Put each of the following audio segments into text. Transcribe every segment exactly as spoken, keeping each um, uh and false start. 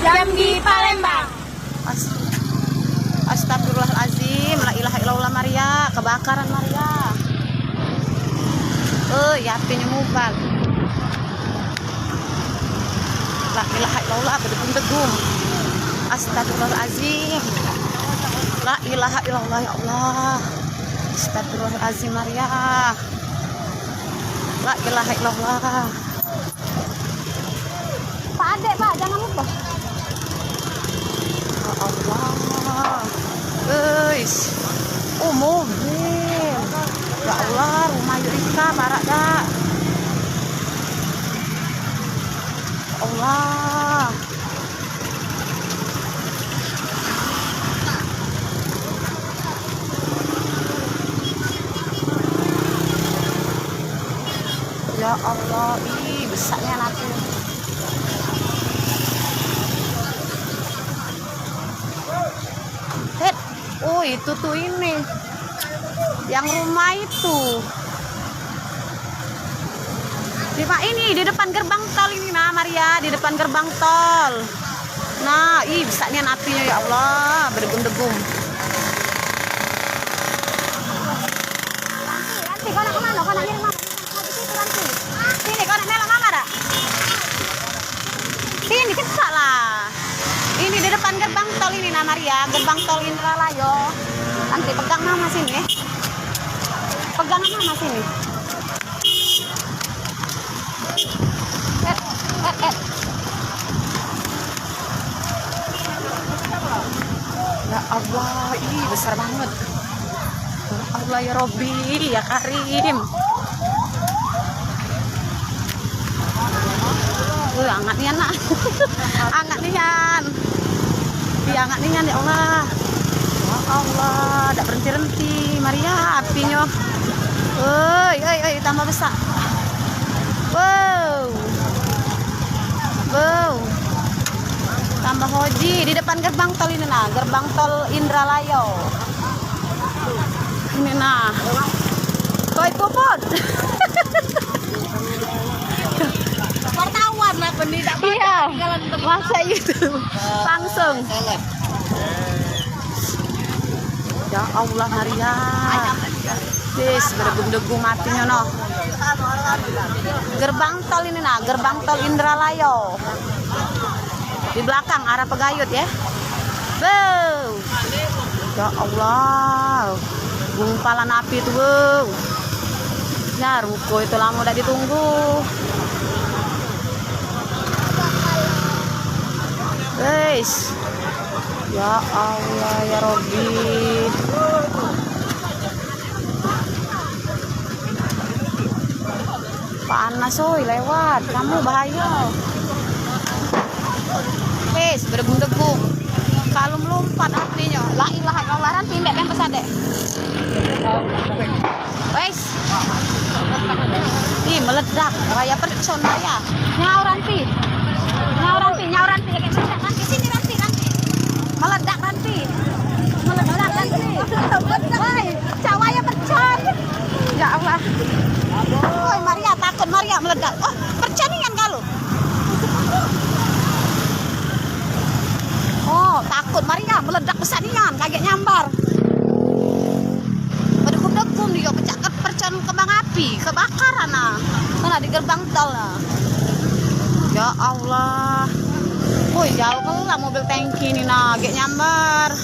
Jambi, Palembang. As-, Astagfirullahalazim, la ilaha illallah Maria, kebakaran Maria. Eh, ya apinyo mubal. La ilaha illallah, bedegum-degum. Astagfirullahalazim. La ilaha illallah, ya Allah. Astagfirullahalazim Maria. La ilaha illallah. Pak Adek, Pak, jangan lupa. Ya Allah. Guys. Oh, mobil. Ya Allah, rumah Yurika parak dak. Ya Allah. Ya Allah, ih, besak nian aku. Het, oh, itu tuh ini. Yang rumah itu. Di ma-, ini, di depan gerbang tol ini, nah, Maria, di depan gerbang tol. Nah, ih, besak nian apinyo, ya Allah, bedegum-degum. Ranti, kau nak kemana? Kau nak ngirim apa? Habis itu, Ranti. Sini, kau nak melok mama dak? Sini, cepat lah. Ini di depan gerbang tol ini, nah, Maria, gerbang tol Indralayo. Nanti pegang mama sini, eh. Pegang mama sini. Eh, eh, eh. Ya Allah, ih, besar banget. Ya Allah, ya Robbi, ya Karim. Uh, angat nian, nak. Angat nian. Ih, angat nian, ya Allah. Ya Allah, dak berhenti-henti. Maria, apinyo. Oi, oi, oi, tambah besak. Wow. Wow. Tambah hoji di depan gerbang tol ini, nah, gerbang tol Indralayo. Ini, nah. Koi Puput. Wartawan apa nih? Dak. Iya. Masa itu. Langsung. Ya Allah, Maria. Wis, bedegum-degum apinyo, no. Gerbang tol ini, nah, gerbang tol Indralayo. Di belakang arah Pegayut, ya. Wow. Ya Allah. Gumpalan api tu, wow. Ya, ruko itu lamo dak ditunggu. Wis. Ya Allah, ya Robbi. Panas, oi, lewat. Kamu bahaya. Wis, bedegum-degum. Kalu melumpat apinyo. La ilaha illallah, Ranti, mbek pempes adek. Wis. Ih, meledak. Wayah percon, wayah. Nyau, Ranti. Nyau, Ranti, nyau, Ranti. Meledak, Ranti. Sini, Ranti, Ranti. Meledak, Ranti. Meledak, Ranti. Woi, cak wayah percon. Ya Allah. Woi, Maria, takut Maria meledak. Oh, percon nian kalu. Oh, takut Maria meledak besak nian, kagek nyambar. Bedegum-degum dio, pecak ke-, percon kembang api, kebakaran, nah. Sana di gerbang tol, nah. Ya Allah. Woi, jauh kelah mobil tangki ni, nah, gek nyambar.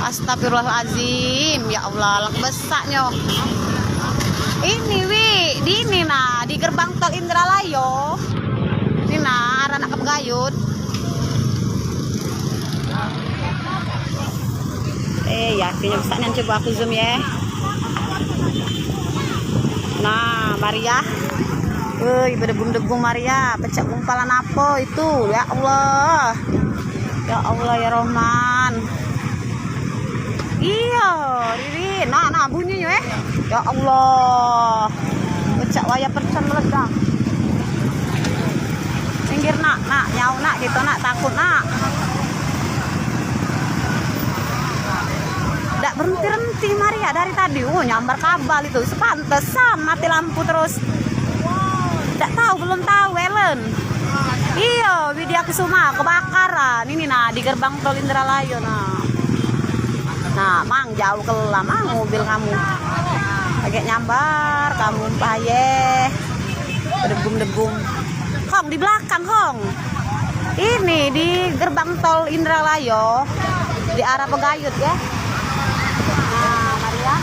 Astagfirullahalazim, ya Allah, alangkah besaknyo. Ini, Wi, di ini, nah, di gerbang tol Indralayo. Ini, nah, arah nak ke Pegayut. Eh, ya, apinyo besak nian, coba aku zoom, ya. Nah, Maria. Woi, bedegum-degum Maria, pecak gumpalan apo itu? Ya Allah. Ya Allah, ya Rahman. Iyo, Riri. Nah, nah, bunyinyo, eh. Ya Allah. Pecak wayah percon meledak. Minggir, nak, nak, nyau, nak, kito, nak, takut, nak. Dak berhenti-henti Maria dari tadi. Oh, nyambar kabal itu. Sepantesan mati lampu terus. Dak tahu, belum tahu, Ellen. Iyo, Widya Kusuma kebakaran. Ini nah, di gerbang tol Indralayo nah. Nah, mang jauh kelam ah mobil kamu. Agak nyambar kamu, payeh. Degum-degum. Hong, di belakang, Hong. Ini di gerbang tol Indralayo, di arah Pegayut ya. Nah, Maria.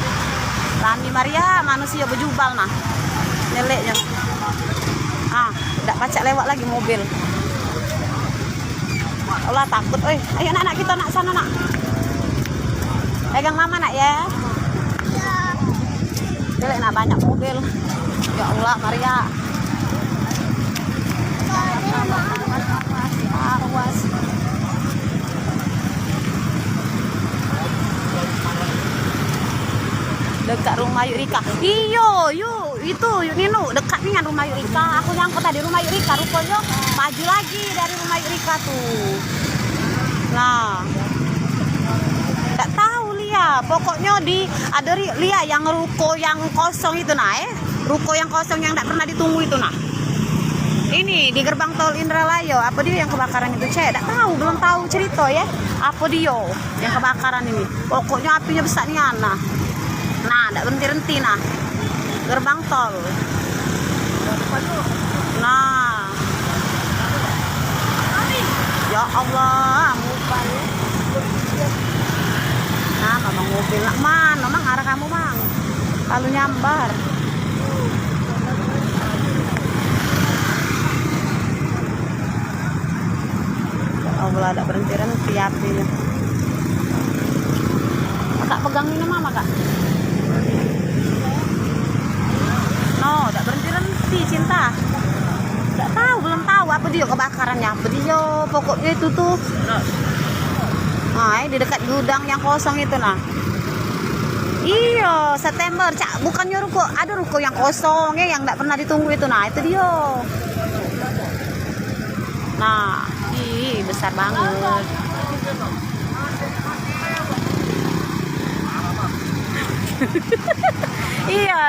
Rami Maria, manusia bejubal nah. Neleknya. Ah, dak pacak lewat lagi mobil. Allah takut, oi. Ayo nak, nak, kita nak sana nak. Pegang mama nak ya. Jelek nak banyak mobil. Ya Allah, Maria. Awas. Dekat rumah Yuk Rika. Iyo, yuk. Itu, yuk Nino, dekat nian rumah Yuk Rika. Aku nyangko tadi rumah Yuk Rika, ruponyo maju lagi dari rumah Yuk Rika tu. Nah, tak tahu Lia. Pokoknyo di, ada ri-, Lia yang ruko yang kosong itu nah, eh. Ruko yang kosong yang tak pernah ditunggu itu nah. Ini di gerbang tol Indralayo, apa dia yang kebakaran itu, Cek? Tak tahu, belum tahu cerita ya. Apa dia yang kebakaran ini? Pokoknyo apinyo besak nian nah. Nah, dak berhenti-henti nah. Gerbang tol. Nah. Ya Allah, ngupai. Nah, memang mobil nak mano, mang, arah kamu, mang. Lalu nyambar. Ya Allah, dak berhenti-henti apinyo. Kakak pegang ini mama, Kak. No, dak berhenti-henti, Cinta. Dak tahu, belum tahu apa dia kebakarannyo, apa dia. Pokoknyo itu tuh. Nah, di dekat gudang yang kosong itu nah. Iyo, September, Cak, bukannya ruko, ada ruko yang kosong ya, yang dak pernah ditunggu itu nah, itu dia. Nah, ih, besar banget. Iya,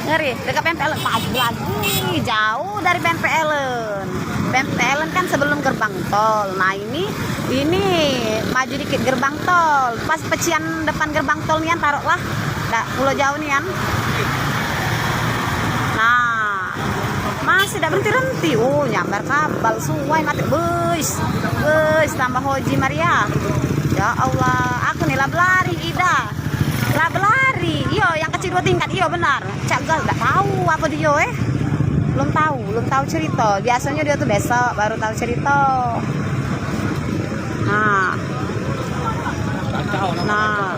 ngeri. Dekat P M P L, maju lagi, jauh dari P M P L. P M P L kan sebelum gerbang tol. Nah, ini, ini maju dikit gerbang tol. Pas pecian depan gerbang tol nian, taruhlah. Dak pulo jauh nian. Nah, masih dak berhenti-henti. Oh, nyambar kabal suai mati. Beuis. Beuis, tambah hoji Maria. Ya Allah, aku ni lah belari, Ida. Lah belari. Iyo, yang kecil dua tingkat. Iyo, benar. Cak Gal dak tahu apa dia, eh. Belum tahu, belum tahu cerita. Biasanya dia tuh besok baru tahu cerita. Nah. Nah.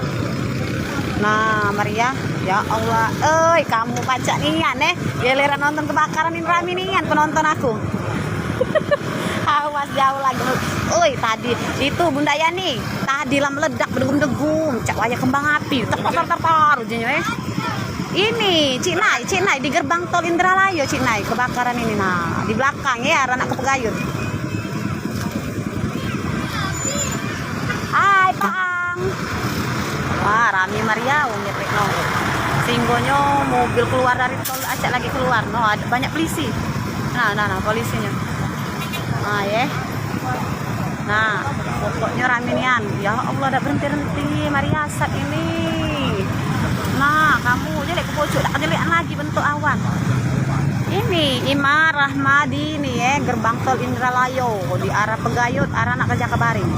Nah, Maria. Ya Allah. Oi, kamu pacak nian, eh. Giliran nonton kebakaran ini rame nian penonton aku. Awas jauh lagi. Oi, tadi itu Bunda Yani. Tadi lah meledak berdegum-degum. Cak wayah kembang api. Tar, tar, tar, tar, tar, ujungnya, eh. Ini, Cik Nai, Cik Nai, di gerbang tol Indralayo, Cik Nai, kebakaran ini, nah, di belakang ya, arah nak ke Pegayut. Hai, Pang. Wah, rame Maria, wong ngepek no. Singgonyo mobil keluar dari tol, acak lagi keluar, no, ada banyak polisi. Nah, nah, nah, polisinyo. Nah, ya. Nah, pokoknyo rame nian. Ya Allah, dak berhenti-henti Maria asap ini. Nah, kamu jelek ke pucuk, dak kejelekan lagi bentuk awan. Ini Ima Rahmadi ni, eh, gerbang tol Indralayo di arah Pegayut, arah nak ke Jakabaring.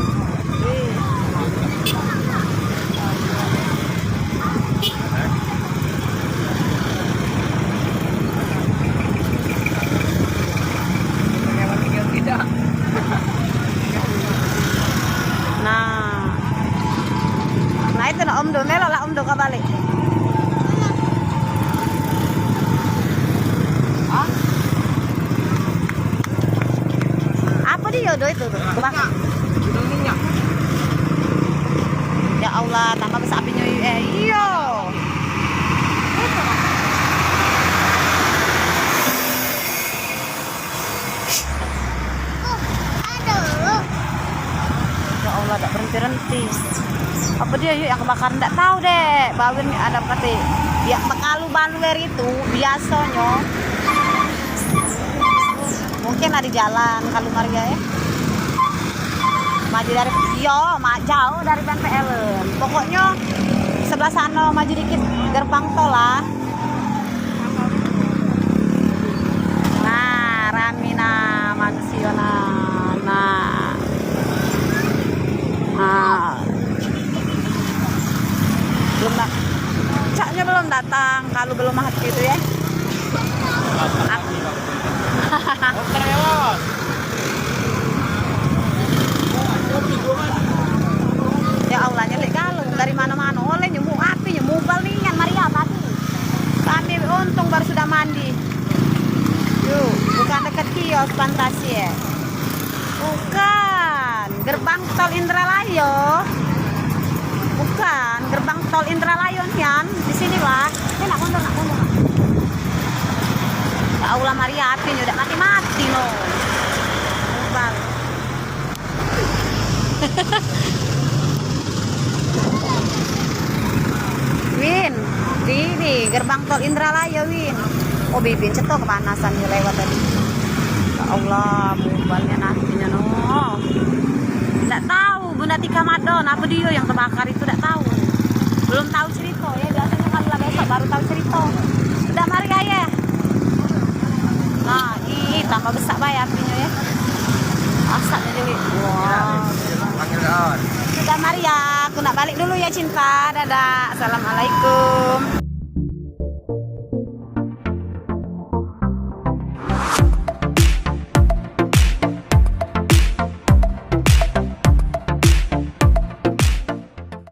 Nah. Nah, itu nak Om Do, melok lah Om Do ke balik. Hah? Apa dia Do itu tuh? Kebak- Minyak. Minyak. Ya Allah, tambah besar apinyo, eh, iyo. Ya Allah, dak berhenti-henti. Apa dia yuk yang kebakaran? Dak tahu deh. Bawin ada kate. Ya, kalu baluer itu biasonyo. Mungkin ado jalan kalu Maria, ya. Maju dari, iyo, ma-, jauh dari P M P L. Pokoknyo sebelah sano maju dikit gerbang tol lah. Nah, rami nah manusio nah. Nah. Nah. Belum da-, caknyo belum datang, kalu belum mati tu, ya. Ya Allah, nyelik galung dari mano-mano. Oleh nyemuk api, nyemuk bal nian Maria tadi. Kami untung baru sudah mandi. Yuk, bukan dekat kios Fantasi, ya. Bukan, gerbang tol Indralayo. Bukan, gerbang tol Indralayo nian. Di sini lah. Ini nak mundur, nak mundur. Ya Allah, Maria, api ni dak mati-mati no. Bal. Win, di, di gerbang tol Indralayo, Win. Oh, Bibin cetok kepanasan yo lewat tadi. Ya Allah, mubalnyo nantinyo no. Ndak tahu, Bunda Tika Madon, apa dia yang terbakar itu ndak tahu. Belum tahu cerita ya, biasanya kalau lah besok baru tahu cerita. Sudah mari aye. Nah, ih, tambah besar bae apinyo ya. Asapnyo jadi. Wah. Panggil kawan. Sudah mari ya, aku nak balik dulu ya cinta. Dadah. Assalamualaikum.